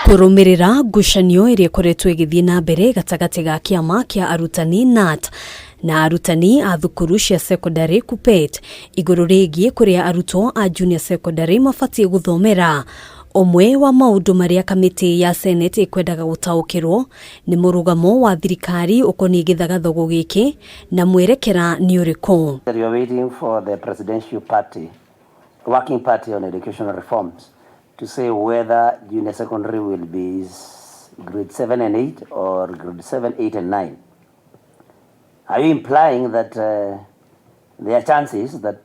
Kũrũmĩrĩra ngucanio ĩrĩa ĩkoretwo ĩgĩthiĩ na mbere gatagatĩ ga kĩama kĩa arutani KNUT na arutani a thukuru cia secondary KUPPET igũrũ rĩgiĩ kũrĩa arutwo a junior secondary mabatiĩ gũthomera. Ũmwe wa maũndũ marĩa kamĩtĩ ya Senate ĩkwendaga gũtaũkĩrwo nĩ mũrũgamo wa thirikari ũkoniĩ gĩthagathogo gĩkĩ na mwerekera nĩ ũrĩkũ. We are waiting for the presidential party, working party on educational reforms, to say whether junior secondary will be grade 7 and 8 or grade 7, 8 and 9. Are you implying that there are chances that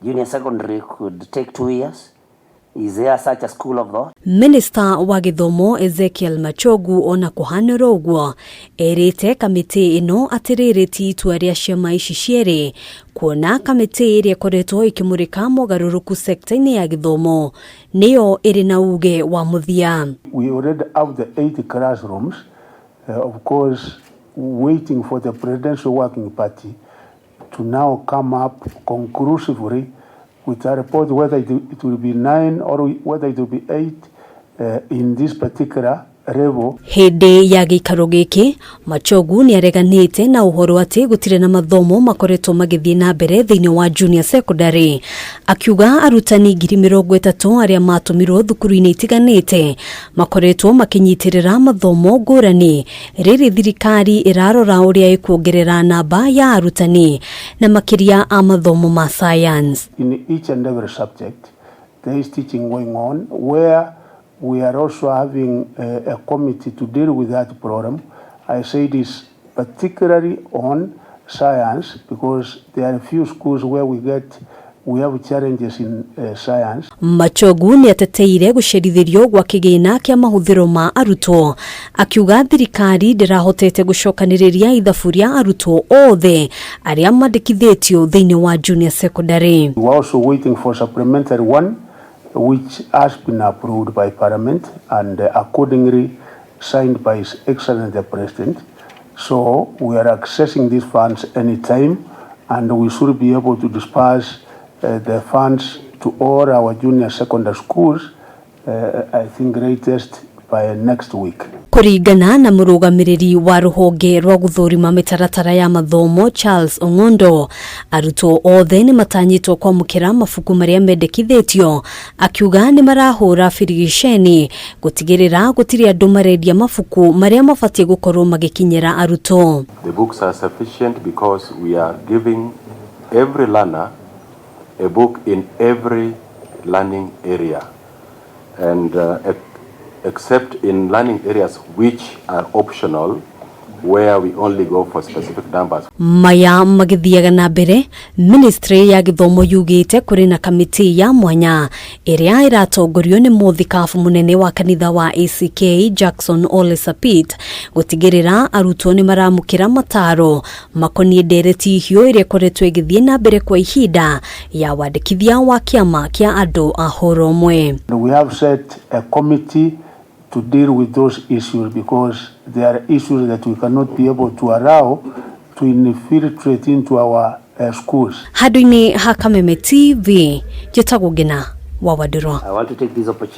junior secondary could take 2 years? Is there such a school of thought? Minista wa gĩthomo Ezekiel Machogu ona kũhanĩra ũguo erĩte kamĩtĩ ĩno atĩ rĩrĩ ti itua rĩa ciama ici cierĩ, kuona kamĩtĩ ĩrĩa ĩkoretwo ĩkĩmũrĩka mogarũrũku sekta-inĩ ya gĩthomo nĩyo ĩrĩ na uge wa mũthia. We already have the 80 classrooms, of course, waiting for the Presidential Working Party to now come up conclusively with a report whether it will be nine or whether it will be eight in this particular level. Hĩndĩ ya gĩikaro gĩkĩ, Machogu nĩ areganĩte na ũhoro atĩ gũtirĩ na mathomo makoretwo magĩthiĩ na mbere thĩinĩ wa junior secondary, akiuga arutani 30,000 arĩa matũmirwo thukuru-inĩ itiganĩte makoretwo makĩnyitĩrĩra mathomo ngũrani rĩrĩ thirikari ĩrarora ũrĩa ĩkuongerera namba ya arutani na makĩria a mathomo ma science. In each and every subject, there is teaching going on where we are also having a committee to deal with that problem. I say this particularly on science because there are a few schools where we have challenges in science. Machogu nĩ ateteire gũcerithĩrio gwa kĩgĩna kĩa mahũthĩro ma arutwo, akiuga thirikari ndĩrahotete gũcokanĩrĩria ithabu rĩa arutwo othe arĩa mandĩkithĩtio thĩinĩ wa junior secondary. We are also waiting for supplementary one, which has been approved by Parliament and accordingly signed by His Excellency the President. So we are accessing these funds anytime, and we should be able to disperse the funds to all our junior secondary schools, I think latest by next week. Kũringana na mũrũgamĩrĩri wa rũhonge rwa gũthũrima mĩtaratara ya mathomo Charles Ong'ondo, arutwo othe nĩ matanyĩtwo kwamũkĩra mabuku marĩa mendekithĩtio, akiuga nĩ marahũra birigiceni gũtigĩrĩra gũtirĩ andũ marendia mabuku marĩa mabatiĩ gũkorwo magĩkinyĩra arutwo. The books are sufficient because we are giving every learner a book in every learning area. And except in learning areas which are optional, where we only go for specific numbers. Maya magĩthiaga na mbere, ministry ya gĩthomo yugĩte kũrĩ na kamĩtĩ ya mwanya ĩrĩa ĩratongorio nĩ mũthikabu mũnene wa kanitha wa ACK Jackson Ole Sapit gũtigĩrĩra arutwo nĩ maramũkĩra mataro makoniĩ ndereti hiũ ĩrĩa ĩkoretwo ĩgĩthiĩ na mbere kwa ihinda ya wandĩkithia wa kĩama kĩa andũ a hũra ũmwe. We have set a committee to deal with those issues because there are issues that we cannot be able to allow to infiltrate into our schools. Handũ-inĩ ha Kameme TV, njĩtagwo Ngina wa Wandũrwa. I want to take this opportunity